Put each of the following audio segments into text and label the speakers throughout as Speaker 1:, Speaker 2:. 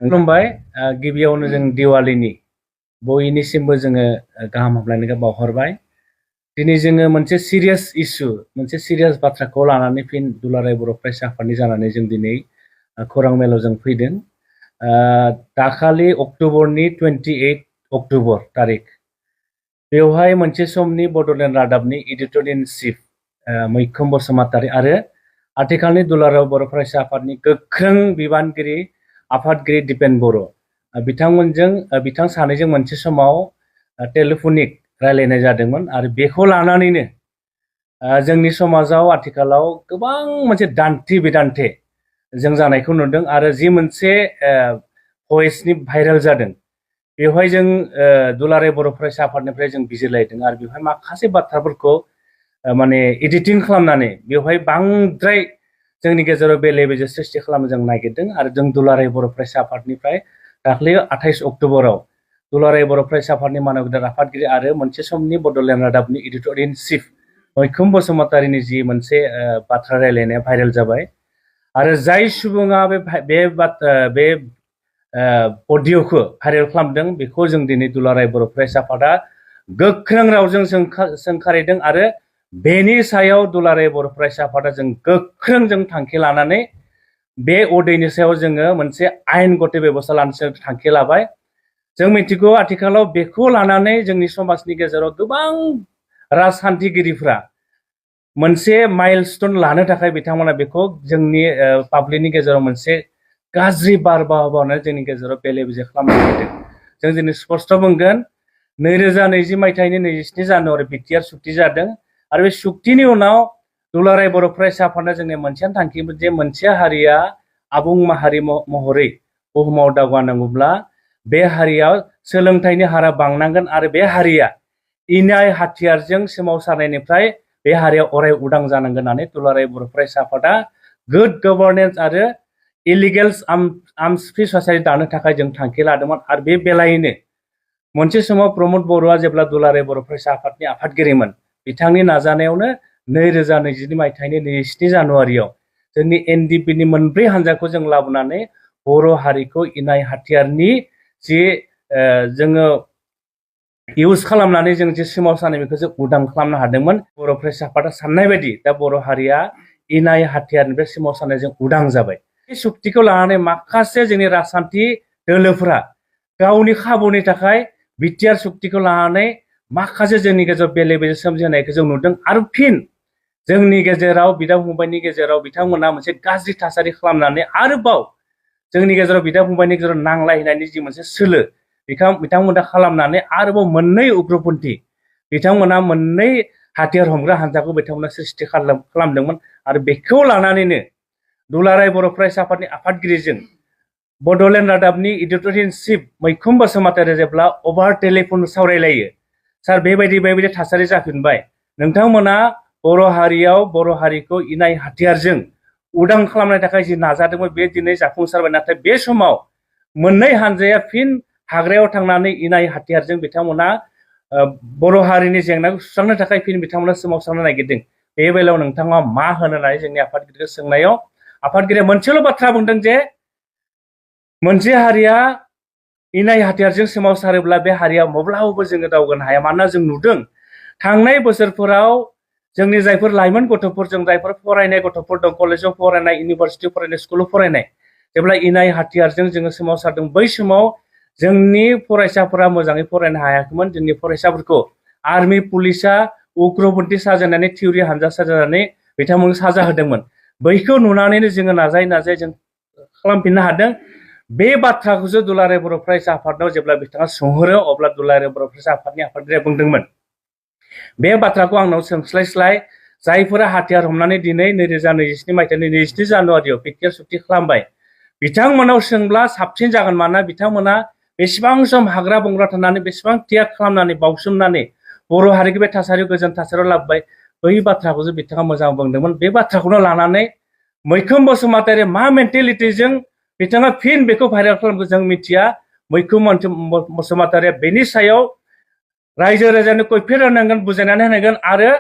Speaker 1: खुलुमबाय गिबियावनो जों दिवालीनि बयनिसिमबो जोङो गाहाम हामलायनायखौ बावहरबाय। दिनै जोङो मोनसे सिरियास इस्यु मोनसे सिरियास बाथ्राखौ लानानै फिन दुलाराय बर' फरायसा आफादनि जानानै जों दिनै खौरां मेलाव जों फैदों। दाखालि अक्ट'बरनि 28 अक्ट'बर तारिख बेवहाय मोनसे समनि बड'लेण्ड रादाबनि एडिटर इन चिफ मैखोम बसुमतारी आरो आथिखालनि दुलाराय बर' फरायसा आफादनि गोख्रों बिबानगिरि आफादगिरि दिपेन बर' बिथां सानैजों मोनसे समाव टेलिफनिक रायलायनाय जादोंमोन आरो बेखौ लानानैनो जोंनि समाजाव आथिखालाव गोबां मोनसे दान्थे बिदान्थे जों जानायखौ नुदों आरो जि मोनसे भइसनि भाइरेल जादों बेवहाय जों दुलाराय बर' फरायसा आफादनिफ्राय जों बिजिरलायदों आरो बेवहाय माखासे बाथ्राफोरखौ माने एडिटिं खालामनानै बेवहाय बांद्राय जोंनि गेजेराव बेले बेजे सृष्टि खालामनो जों नागिरदों आरो जों दुलाराय बर' फरायसा आफादनिफ्राय दाख्लै 28 अक्ट'बराव दुलाराय बर' फरायसा आफादनि मानगोदान आफादगिरि आरो मोनसे समनि बड'लेण्ड रादाबनि एडिटर इन चिफ मैखोम बसुमतारीनि जि मोनसे बाथ्रा रायलायनाया भाइरेल जाबाय आरो जाय सुबुङा बे अडिअ'खौ भाइरेल खालामदों बेखौ जों दिनै दुलाराय बर' फरायसा आफादा गोख्रों रावजों सोंखारिदों आरो बेनि सायाव दुलाराय बर' फरायसा आफादा जों गोख्रों जों थांखि लानानै बे अडिअ'नि सायाव जोङो मोनसे आयेन गथे बेबस्था लानो थांखि लाबाय। जों मिथिगौ आथिखालाव बेखौ लानानै जोंनि समाजनि गेजेराव गोबां राजखान्थिगिरिफ्रा मोनसे माइलस्टोन लानो थाखाय बिथांमोना बेखौ जोंनि पाब्लिकनि गेजेराव मोनसे गाज्रि बारहावा जोंनि गेजेराव बेले बेजे खालामनो नागिरदों। जों दिनै स्पष्ट बुंगोन 2020 मायथाइनि 27 जानुवारि बिटिआर सुक्ति जादों आरो बे सुक्तिनि उनाव दुलाराय बर' फरायसा आफादा जोंनि मोनसे थांखिमोन जे मोनसे हारिया आबुं माहारि महरै बुहुमाव दावगानांगौब्ला बे हारियाव सोलोंथाइनि हारा बांनांगोन आरो बे हारिया इनाय हाथियारजों सोमावसारनायनिफ्राय बे हारिया अराय उदां जानांगोन होननानै दुलाराय बर' फरायसा आफादा गुड गभर्नेन्स आरो इलिगेल आर्म्स फ्रि ससाइटि दानो थाखाय जों थांखि लादोंमोन आरो बे बेलायैनो मोनसे समाव प्रमद बर'आ जेब्ला दुलाराय बर' फरायसा आफादनि आफादगिरिमोन बिथांनि नाजानायावनो 2020 मायथाइनि 27 जानुवारियाव जोंनि एनडिपिनि मोनब्रै हान्जाखौ जों लाबोनानै बर' हारिखौ इनाय हाथियारनि जि जोङो इउज खालामनानै जों जे सोमावसारनाय बेखौ जों उदां खालामनो हादोंमोन। बर' फरायसा आफादा साननाय बायदि दा बर' हारिया इनाय हाथियारनिफ्राय सोमावसारनायजों उदां जाबाय। बे सुक्तिखौ लानानै माखासे जोंनि राजखान्थि दोलोफोरा गावनि खाबुनि थाखाय बिटिआर सुक्तिखौ लानानै माखासे जोंनि गेजेराव बेले बेजे सोमजिहोनायखौ जों नुदों आरो फिन जोंनि गेजेराव बिदा फंबायनि गेजेराव बिथांमोना मोनसे गाज्रि थासारि खालामनानै आरोबाव जोंनि गेजेराव बिदा फंबायनि गेजेराव नांलायनायनि जि मोनसे सोलो बिथांमोना खालामनानै आरोबाव मोननै उग्रपन्थी बिथांमोना मोननै हाथियार हमग्रा हान्जाखौ बिथांमोना सृष्टि खालामदोंमोन आरो बेखौ लानानैनो दुलाराय बर' फरायसा आफादनि आफादगिरिजों बड'लेण्ड रादाबनि एडिटर इन चिफ मैखोम बसुमतारी जेब्ला अभार टेलिफन सावरायलायो सार बेबायदि थासारि जाफिनबाय नोंथांमोना बर' हारियाव बर' हारिखौ इनाय हाथियारजों उदां खालामनो थाखाय जि नाजादोंमोन बे दिनै जाफुंसारबाय नाथाय बे समाव मोननै हान्जाया फिन हाग्रायाव थांनानै इनाय हाथियारजों बिथांमोना बर' हारिनि जेंनाखौ सुस्रांनो थाखाय फिन बिथांमोना सोमावसारनो नागिरदों। बे बेलायाव नोंथाङा मा होनो होननानै जोंनि आफादगिरिखौ सोंनायाव आफादगिरिया मोनसेल' बाथ्रा बुंदों जे मोनसे हारिया इनाय हाथियारजों सोमावसारोब्ला बे हारिया माब्लाबाबो जोङो दावगानो हाया। मानोना जों नुदों थांनाय बोसोरफोराव जोंनि जायफोर लाइमोन गथ'फोर जों जायफोर फरायनाय गथ'फोर दं कलेजाव फरायनाय इउनिभारसिटियाव फरायनाय स्कुलाव फरायनाय जेब्ला इनाय हाथियारजों जोङो सोमावसारदों बै समाव जोंनि फरायसाफोरा मोजाङै फरायनो हायाखैमोन। जोंनि फरायसाफोरखौ आर्मि पुलिसा उग्रपन्थी साजायनानै थिउरि हान्जा साजायनानै बिथांमोनखौ साजा होदोंमोन। बैखौ नुनानैनो जोङो नाजायै जों खालामफिननो हादों। बे बाथ्राखौसो दुलाराय बर' फरायसा आफादनाव जेब्ला बिथाङा सोंहरो अब्ला दुलाराय बर' फरायसा आफादनि आफादगिरिया बुंदोंमोन बे बाथ्राखौ आंनाव सोंस्लायस्लाय जायफोरा हाथियार हमनानै दिनै 2027 मायथाइनि 27 जानुवारियाव बिटिआर सुक्ति खालामबाय बिथांमोनाव सोंब्ला साबसिन जागोन। मानोना बिथांमोना बेसेबां सम हाग्रा बंग्रा थानानै बेसेबां त्याग खालामनानै बावसोमनानै बर' हारिखौ बे थासारियाव गोजोन थासारियाव लाबोबाय बै बाथ्राखौसो बिथाङा मोजां बुंदोंमोन। बे बाथ्राखौनो लानानै मैखोम बसुमतारी मा मेन्टेलिटिजों बिथाङा फिन बेखौ भाइरेल खालामखौ जों मिथिया। मैखोम बसुमतारीया बेनि सायाव रायजो राजानो कैफियत होनांगोन बुजायनानै होनांगोन आरो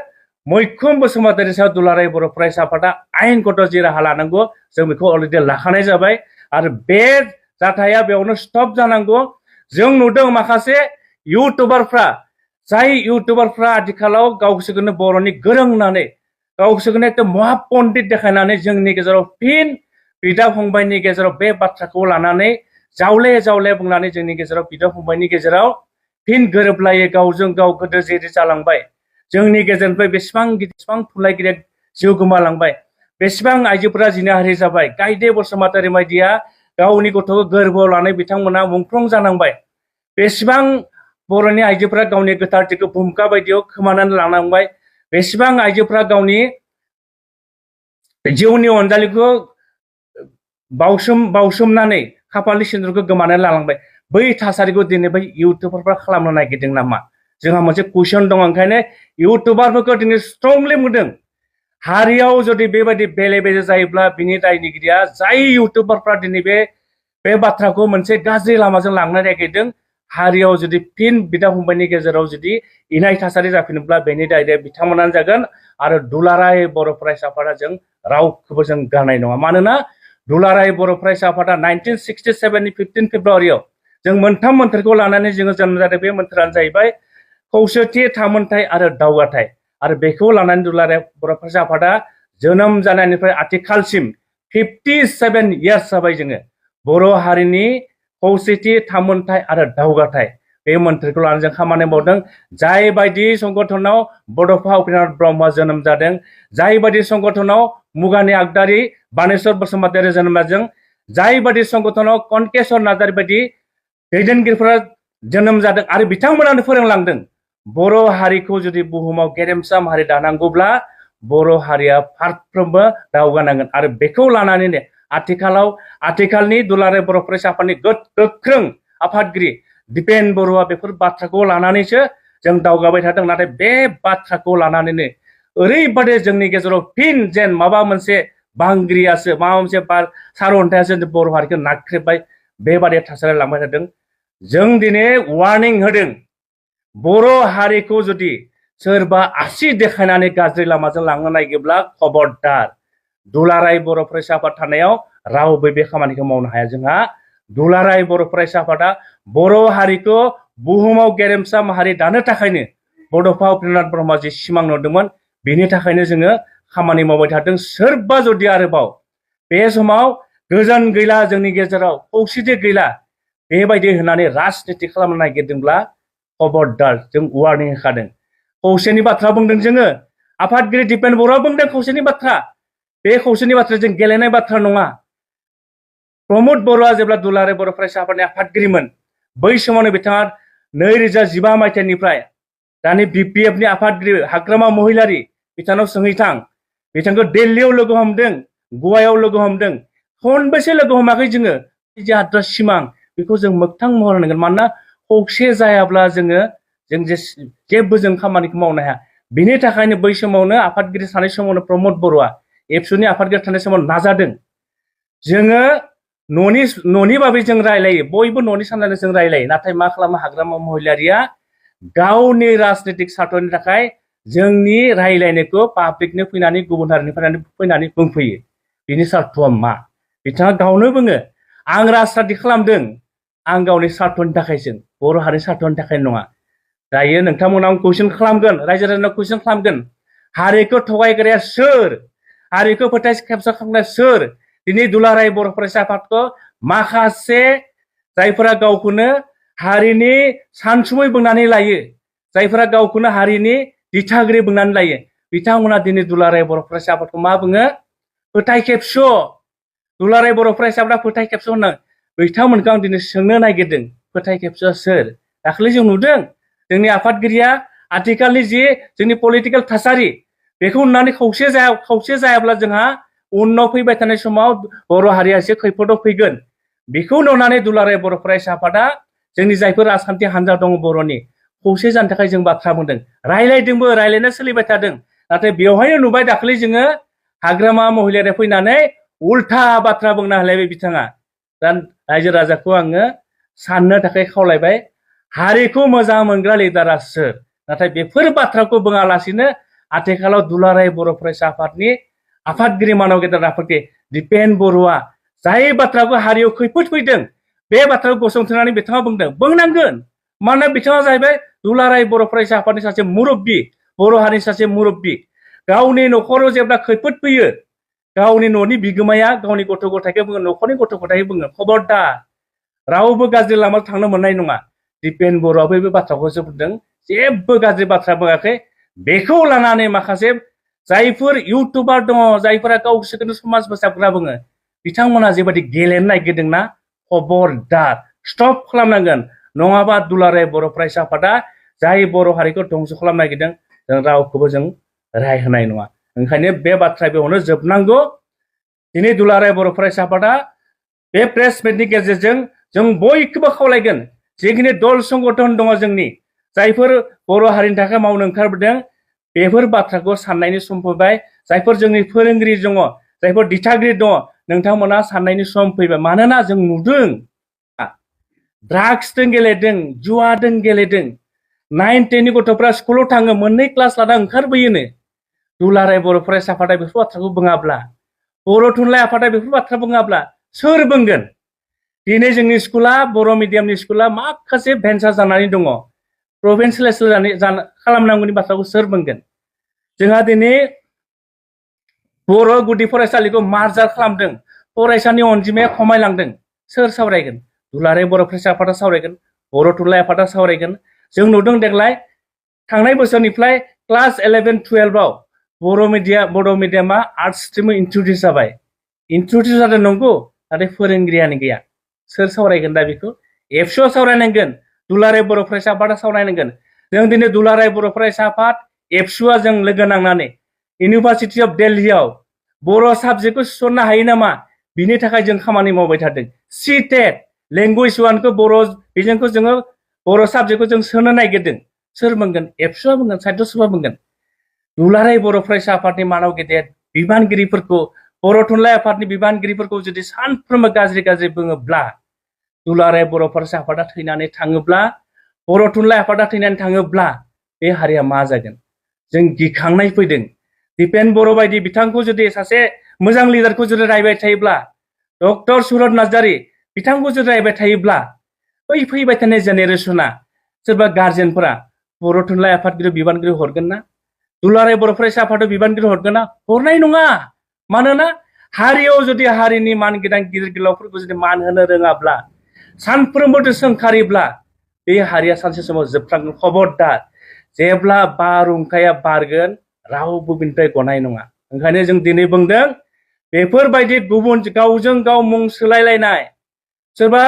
Speaker 1: मैखोम बसुमतारी सायाव दुलाराय बर' फरायसा आफादा आयेनगत जि राहा लानांगौ जों बेखौ अलरेडि लाखानाय जाबाय आरो बे जाथाया बेयावनो स्टप जानांगौ जों नुदों माखासे इउटुबारफ्रा जाय इउटुबारफ्रा आथिखालाव गावसोरखौनो बर'नि गोरों होननानै गावसोरखौनो एकदम महापन्डित देखायनानै जोंनि गेजेराव फिन बिदा फंबायनि गेजेराव बे बाथ्राखौ लानानै जावले जावले बुंनानै जोंनि गेजेराव बिदा फंबायनि गेजेराव फिन गोरोबलायै गावजों गाव गोदो जेरै जालांबाय जोंनि गेजेरनिफ्राय बेसेबां थुनलाइगिरिया जिउ गोमालांबाय बेसेबां आइजोफोरा जिनाहारि जाबाय गायदे बसुमतारी बायदिया गावनि गथ'खौ गोरबोआव लानाय बिथांमोना मुंख्लं जानांबाय बेसेबां बर'नि आइजोफोरा गावनि गोथारथिखौ भुमका बायदियाव खोमानानै लानांबाय बेसेबां आइजोफोरा गावनि जिउनि अनजालिखौ बावसोमनानै खाफालनि सिन्दुरखौ गोमानानै लालांबाय बै थासारिखौ दिनै बै इउटुबारफ्रा खालामनो नागिरदों नामा जोंहा मोनसे कुइसन दं ओंखायनो इउटुबारफोरखौ दिनै स्ट्रंलि बुंदों हारियाव जुदि बेबायदि बेले बेजे जायोब्ला बिनि दायनिगिरिया जाय इउटुबारफ्रा दिनै बे बाथ्राखौ मोनसे गाज्रि लामाजों लांनो नागिरदों हारियाव जुदि फिन बिदा फंबायनि गेजेराव जुदि इनाय थासारि जाफिनोब्ला बेनि दायया बिथांमोनानो जागोन आरो दुलाराय बर' फरायसा आफादा जों रावखौबो जों गारनाय नङा मानोना दुलाराय बर' फरायसा आफादा 1967 नि 15 फेब्रुवारियाव जों मोनथाम मोन्थोरखौ लानानै जोङो जोनोम जादों बे मोन्थोरानो जाहैबाय खौसेथि थामोनथाय आरो दावगाथाय आरो बेखौ लानानै दुलाराय बर' फरायसा आफादा जोनोम जानायनिफ्राय आथिखालसिम 57 इयार्स जाबाय जोङो बर' हारिनि खौसेथि थामोनथाय आरो दावगाथाय बे मोन्थोरखौ लानानै जों खामानि मावदों जाय बायदि संगठनाव बड'फ उपेन्द्रनाथ ब्रह्मआ जोनोम जादों जाय बायदि संगठनाव मुगानि आगदारि बानेश्वर बसुमतारी जोनोम जादों जाय बायदि संगठनाव कनकेश्वर नार्जारी बायदि दैदेनगिरिफोरा जोनोम जादों आरो बिथांमोनानो फोरोंलांदों बर' हारिखौ जुदि बुहुमाव गेरेमसा माहारि दानांगौब्ला बर' हारिया फारफ्रोमबो दावगानांगोन आरो बेखौ लानानैनो आथिखालनि दुलाराय बर' फरायसा आफादनि गोख्रों आफादगिरि दिपेन बरुवा बेफोर बाथ्राखौ लानानैसो जों दावगाबाय थादों नाथाय बे बाथ्राखौ लानानैनो ओरैबादि जोंनि गेजेराव फिन जेन माबा मोनसे बांग्रियासो माबा मोनसे सारअन्थायासो बर' हारिखौ नाख्रेबबाय बेबादि थासारि लांबाय थादों जों दिनै वार्निं होदों बर' हारिखौ जुदि सोरबा आसि देखायनानै गाज्रि लामाजों लांनो नागिरब्ला खबरदार दुलाराय बर' फरायसा आफाद थानायाव रावबो बे खामानिखौ मावनो हाया जोंहा दुलाराय बर' फरायसा आफादा बर' हारिखौ बुहुमाव गेरेमसा माहारि दानो थाखायनो बड'फा उपेन्द्रनाथ ब्रह्मआ जि सिमां नुदोंमोन बेनि थाखायनो जोङो खामानि मावबाय थादों सोरबा जुदि आरोबाव बे समाव गोजोन गैला जोंनि गेजेराव खौसेथि गैला बेबायदि होननानै राजनिति खालामनो नागिरदोंब्ला खबरदार जों वार्निं होखादों खौसेनि बाथ्रा बुंदों जोङो आफादगिरि दिपेन बरुवा बुंदों खौसेनि बाथ्रा बे खौसेनि बाथ्रा जों गेलेनाय बाथ्रा नङा प्रमद बरुवा जेब्ला दुलाराय बर' फरायसा आफादनि आफादगिरिमोन बै समावनो बिथाङा 2015 मायथाइनिफ्राय दानि बिपिएफनि आफादगिरि हाग्रामा महिलारि बिथांनाव सोंहैथां बिथांखौ दिल्लीयाव लोगो हमदों गवायाव लोगो हमदों खनबेसे लोगो हमाखै जोङो जे आद्रा सिमां बेखौ जों मोगथां महर होनांगोन मानोना खौसे जायाब्ला जों जेबो जों खामानिखौ मावनो हाया बिनि थाखायनो बै समावनो आफादगिरि थानाय समावनो प्रमद बरुवा एबसुनि आफादगिरि थानाय समाव नाजादों जोङो न'नि बाबै जों रायलायो बयबो न'नि साननानै जों रायलायो नाथाय मा खालामो हाग्रामा महिलारिया गावनि राजनीतिक सार्थनि थाखाय जोंनि रायलायनायखौ पाब्लिकनो फैनानै गुबुन हारिनिफ्राय फैनानै बुंफैयो बिनि सार्थआ मा बिथाङा गावनो बुङो आं राजनीति खालामदों आं गावनि सार्थनि थाखायसो बर' हारिनि सार्थनि थाखाय नङा दायो नोंथांमोनाव कुइसन खालामगोन रायजो राजानाव कुइसन खालामगोन हारिखौ थगायग्राया सोर हारिखौ फोथाय खेबसा खालामग्राया सोर दिनै दुलाराय बर' फरायसा आफादखौ माखासे जायफोरा गावखौनो हारिनि सानसुमै बुंनानै लायो जायफोरा गावखौनो हारिनि दिथागिरि बुंनानै लायो बिथांमोना दिनै दुलाराय बर' फरायसा आफादखौ मा बुङो फोथाय खेबस' दुलाराय बर' फरायसा आफादा फोथाय खेबस' होनना बिथांमोनखौ आं दिनै सोंनो नागिरदों फोथाय खेबस'आ सोर दाखालि जों नुदों जोंनि आफादगिरिया आथिखालनि जि जोंनि पलिटिकेल थासारि बेखौ नुनानै खौसे जायाब्ला जोंहा उनाव फैबाय थानाय समाव बर' हारिया एसे खैफोदाव फैगोन बेखौ नुनानै दुलाराय बर' फरायसा आफादा जोंनि जायफोर राजखान्थि हान्जा दङ बर'नि खौसे जानो थाखाय जों बाथ्रा बुंदों रायलायदोंबो रायलायना सोलिबाय थादों नाथाय बेवहायनो नुबाय दाखालि जोङो हाग्रामा महिलारिया फैनानै उल्था बाथ्रा बुंना होलायबाय बिथाङा दा रायजो राजाखौ आङो साननो थाखाय खावलायबाय हारिखौ मोजां मोनग्रा लिडारा सोर नाथाय बेफोर बाथ्राखौ बुङालासिनो आथिखालाव दुलाराय बर' फरायसा आफादनि आफादगिरि मानव गेदेर आफादगिरि दिपेन बरुवा जाय बाथ्राखौ हारियाव खैफोद फैदों बे बाथ्राखौ गसंथानानै बिथाङा बुंदों बुंनांगोन मानोना बिथाङा जाहैबाय दुलाराय बर' फरायसा आफादनि सासे मुरब्बी बर' हारिनि सासे मुरब्बी गावनि न'खराव जेब्ला खैफोद फैयो गावनि न'नि बिगोमाया गावनि गथ' गथायखौ बुङो न'खरनि गथ' गथायखौ बुङो खबरदार रावबो गाज्रि लामायाव थांनो मोननाय नङा दिपेन बर'आबो बे बाथ्राखौसो बुंदों जेबो गाज्रि बाथ्रा बुङाखै बेखौ लानानै माखासे जायफोर इउटुबार दङ जायफोरा गावसोरखौनो समाज फोसाबग्रा बुङो बिथांमोना जेबायदि गेलेनो नागिरदोंना खबरदार स्टप खालामनांगोन नङाबा दुलाराय बर' फरायसा आफादा जाय बर' हारिखौ धंस' खालामनो नागिरदों जों रावखौबो जों राय होनाय नङा ओंखायनो बे बाथ्राया बेयावनो जोबनांगौ दिनै दुलाराय बर' फरायसा आफादा बे प्रेस मिटनि गेजेरजों जों बयखौबो खावलायगोन जिखिनि दल संगठन दङ जोंनि जायफोर बर' हारिनि थाखाय मावनो ओंखारबोदों बेफोर बाथ्राखौ साननायनि सम फैबाय जायफोर जोंनि फोरोंगिरि दङ जायफोर दिथागिरि दङ नोंथांमोना साननायनि सम फैबाय मानोना जों नुदों ड्राग्सजों गेलेदों जुवाजों गेलेदों 9, 10 नि गथ'फ्रा स्कुलाव थाङो मोननै क्लास लाना ओंखारबोयोनो दुलाराय बर' फरायसा आफादा बेफोर बाथ्राखौ बुङाब्ला बर' थुनलाइ आफादा बेफोर बाथ्रा बुङाब्ला सोर बुंगोन दिनै जोंनि स्कुला बर' मिडियामनि स्कुला माखासे भेन्सार जानानै दङ प्रभिन्सियेलाइज खालामनांगौनि बाथ्राखौ सोर बुंगोन जोंहा दिनै बर' गुदि फरायसालिखौ मार्जार खालामदों फरायसानि अनजिमाया खमायलांदों सोर सावरायगोन दुलाराय बर' फरायसा आफादा सावरायगोन बर' थुनलाइ आफादा सावरायगोन जों नुदों देग्लाय थांनाय बोसोरनिफ्राय क्लास 11, 12आव बर' मिडियामा आर्ट्स स्ट्रिमाव इन्ट्रडिउस जाबाय इन्ट्रडिउस जादों नंगौ नाथाय फोरोंगिरियानो गैया सोर सावरायगोन दा बेखौ एबसुआ सावरायनांगोन दुलाराय बर' फरायसा आफादा सावरायनांगोन जों दिनै दुलाराय बर' फरायसा आफाद एबसुआ जों लोगो नांनानै इउनिभार्सिटि अफ दिल्लीआव बर' साबजेक्टखौ थिसननो हायो नामा बिनि थाखाय जों खामानि मावबाय थादों सिटेट लेंगुवेज वानखौ बर' बिजोंखौ जोङो बर' साबजेक्टखौ जों सोनो नागिरदों सोर बुंगोन एबसुआ बुंगोन साहित्य सभा बुंगोन दुलाराय बर' फरायसा आफादनि मानाव गेदेर बिबानगिरिफोरखौ बर' थुनलाइ आफादनि बिबानगिरिफोरखौ जुदि सानफ्रोमबो गाज्रि बुङोब्ला दुलाराय बर' फरायसा आफादा थैनानै थाङोब्ला बर' थुनलाइ आफादा थैनानै थाङोब्ला बे हारिया मा जागोन जों गिखांनाय फैदों दिपेन बर' बायदि बिथांखौ जुदि सासे मोजां लिडारखौ जुदि रायबाय थायोब्ला डक्टर सुरत नार्जारी बिथांखौ जुदि रायबाय थायोब्ला बै फैबाय थानाय जेनेरेसना सोरबा गार्जेनफोरा बर' थुनलाइ आफादगिरि बिबानगिरि हरगोन ना दुलाराय बर' फरायसा आफादाव बिबानगिरि हरगोन ना हरनाय नङा मानोना हारियाव जुदि हारिनि मान गोनां गिदिर गोलावफोरखौ जुदि मान होनो रोङाब्ला सानफ्रोमबो सोंखारिब्ला बे हारिया सानसे समाव जोबस्रांगोन खबरदार जेब्ला बारहुंखाया बारगोन रावबो बिनिफ्राय गनाय नङा ओंखायनो जों दिनै बुंदों बेफोरबायदि गुबुन गावजों गाव मुं सोलायलायनाय सोरबा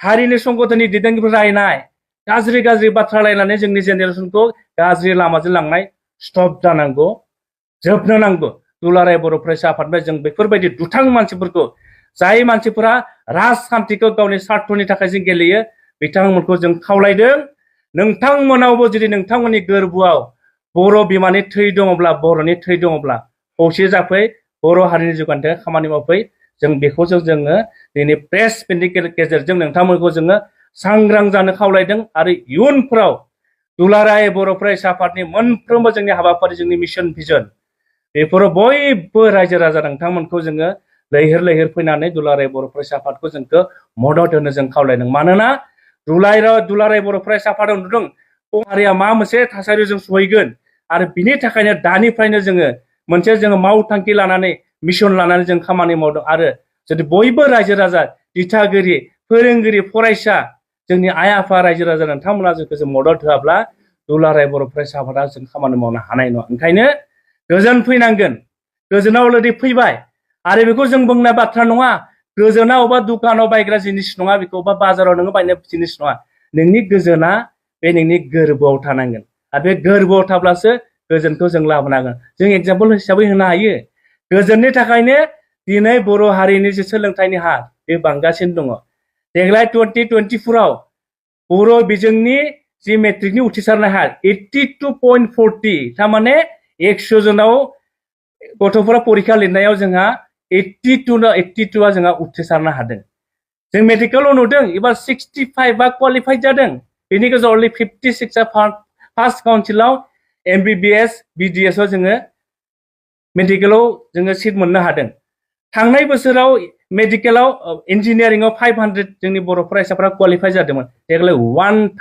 Speaker 1: हारिनि संगठननि दैदेनगिरिफोर रायनाय गाज्रि बाथ्रा रायनानै जोंनि जेनेरेसनखौ गाज्रि लामाजों लांनाय स्टप जानांगौ जोबनो नांगौ दुलाराय बर' फरायसा आफादनिफ्राय जों बेफोरबायदि दुथां मानसिफोरखौ जाय मानसिफोरा राजखान्थिखौ गावनि स्वार्थनि थाखाय जों गेलेयो बिथांमोनखौ जों खावलायदों नोंथांमोनावबो जुदि नोंथांमोननि गोरबोआव बर' बिमानि थै दङब्ला बर'नि थै दङब्ला खौसे जाफै बर' हारिनि जौगानो थाखाय खामानि मावफै जों बेखौ जोङो दिनै प्रेस मिटनि गेजेरजों नोंथांमोनखौ जोङो सांग्रां जानो खावलायदों आरो इयुनफोराव दुलाराय बर' फरायसा आफादनि मोनफ्रोमबो जोंनि हाबाफारि जोंनि मिशन भिजन बेफोराव बयबो रायजो राजा नोंथांमोनखौ जोङो लैहोर फैनानै दुलाराय बर' फरायसा आफादखौ जोंखौ मदद होनो जों खावलायदों मानोना दुलाराय बर' फरायसा आफादाव नुदों हारिया मा मोनसे थासारियाव जों सहैगोन आरो बिनि थाखायनो दानिफ्रायनो जोङो मावथांखि लानानै मिशन लानानै जों खामानि मावदों आरो जुदि बयबो रायजो राजा दिथागिरि फोरोंगिरि फरायसा जोंनि आइ आफा रायजो राजा नोंथांमोना जोंखौ जों मदद होआब्ला दुलाराय बर' फरायसा आफादा जों खामानि मावनो हानाय नङा ओंखायनो गोजोन फैनांगोन गोजोना अलरेडि फैबाय आरो बेखौ जों बुंनाय बाथ्रा नङा गोजोना अबा दुकानाव बायग्रा जिनिस नङा बेखौ अबा बाजाराव नोङो बायनाय जिनिस नङा नोंनि गोजोना बे नोंनि गोरबोआव थानांगोन आरो बे गोरबोआव थाब्लासो गोजोनखौ जों लाबोनांगोन जों एग्जाम्पल हिसाबै होनो हायो गोजोननि थाखायनो दिनै बर' हारिनि जे सोलोंथाइनि हार बे बांगासिनो दङ देग्लाय 2024आव बर' बिजोंनि जि मेट्रिकनि उथ्रिसारनाय हार 82.40 थारमाने 100 जनाव गथ'फोरा परीक्षा लिरनायाव जोंहा 82आ जोंहा उथ्रिसारनो हादों जों मेडिकेलाव नुदों एबार 65 क्वालिफाइड जादों बेनि गेजेराव अनलि 56 फार्स्ट काउन्सिलाव MBBS BDSआव जोङो मेडिकेलाव जोङो सिट मोननो हादों थांनाय बोसोराव मेडिकेलाव इन्जिनियारिंआव 500 जोंनि बर' फरायसाफोरा क्वालिफाइ जादोंमोन देग्लाय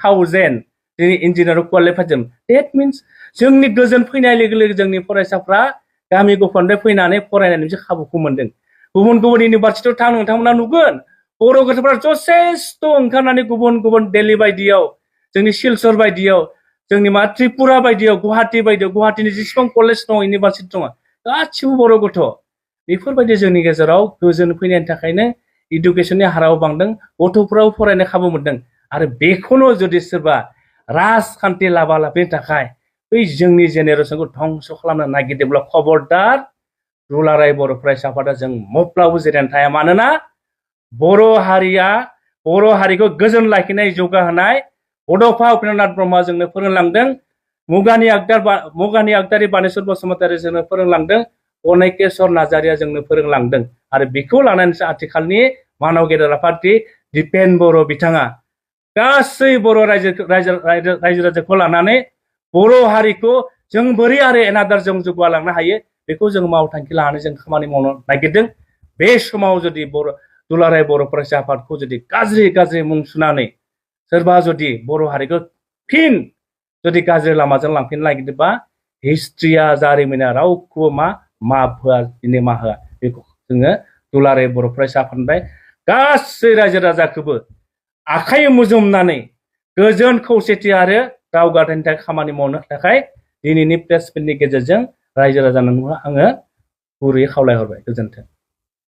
Speaker 1: 1000 जोंनि इन्जिनियाराव क्वालिफाइ जादों डेट मिन्स जोंनि गोजोन फैनाय लोगो लोगो जोंनि फरायसाफ्रा गामि गफानिफ्राय फैनानै फरायनायनि मोनसे खाबुखौ मोनदों गुबुन गुबुन इउनिभारसिटियाव थां नोंथांमोना नुगोन बर' गथ'फोरा जथेस्थ' ओंखारनानै गुबुन गुबुन दिल्ली बायदियाव जोंनि सिलचर बायदियाव जोंनि मा त्रिपुरा बायदियाव गुवाहाटी बायदियाव गुवाहाटीनि जेसेबां कलेज दङ इउनिभारसिटि दङ गासिबो बर' गथ' बेफोरबायदि जोंनि गेजेराव गोजोन फैनायनि थाखायनो इडुकेसननि हाराव बांदों गथ'फोराबो फरायनो खाबु मोनदों आरो बेखौनो जुदि सोरबा राजखान्थि लाबालाफिनि थाखाय बै जोंनि जेनेरेसनखौ धंस खालामनो नागिरदोंब्ला खबरदार दुलाराय बर' फरायसाफोरा जों माब्लाबाबो जिरायनानै थाया मानोना बर' हारिखौ गोजोन लाखिनाय जौगाहोनाय बड'फा उपेन्द्रनाथ ब्रह्मआ जोंनो फोरोंलांदों मुगानि आगदारि बानेश्वर बसुमतारी जोंनो फोरोंलांदों अनेकेश्वर नार्जारिया जोंनो फोरोंलांदों आरो बेखौ लानानैसो आथिखालनि मानव गेदेर आफादगिरि दिपेन बर' बिथाङा गासै बर' रायजो राजाखौ लानानै बर' हारिखौ जों बोरै आरो एनादार जों जौगालांनो हायो बेखौ जों मावथांखि लानानै जों खामानि मावनो नागिरदों बे समाव जुदि दुलाराय बर' फरायसा आफादखौ जुदि गाज्रि मुं सुनानै सोरबा जुदि बर' हारिखौ फिन जुदि गाज्रि लामाजों लांफिननो नागिरदोंबा हिस्ट्रिया जारिमिना रावखौबो माफ होआ निमाहा होआ बेखौ जोङो दुलाराय बर' फरायसा आफादनिफ्राय गासै रायजो राजाखौबो आखाइ मुजुमनानै गोजोन खौसेथि आरो दावगाथायनि थाखाय खामानि मावनो थाखाय दिनैनि प्रेस मिटनि गेजेरजों रायजो राजानो आङो गुरैयै खावलायहरबाय गोजोन्थों।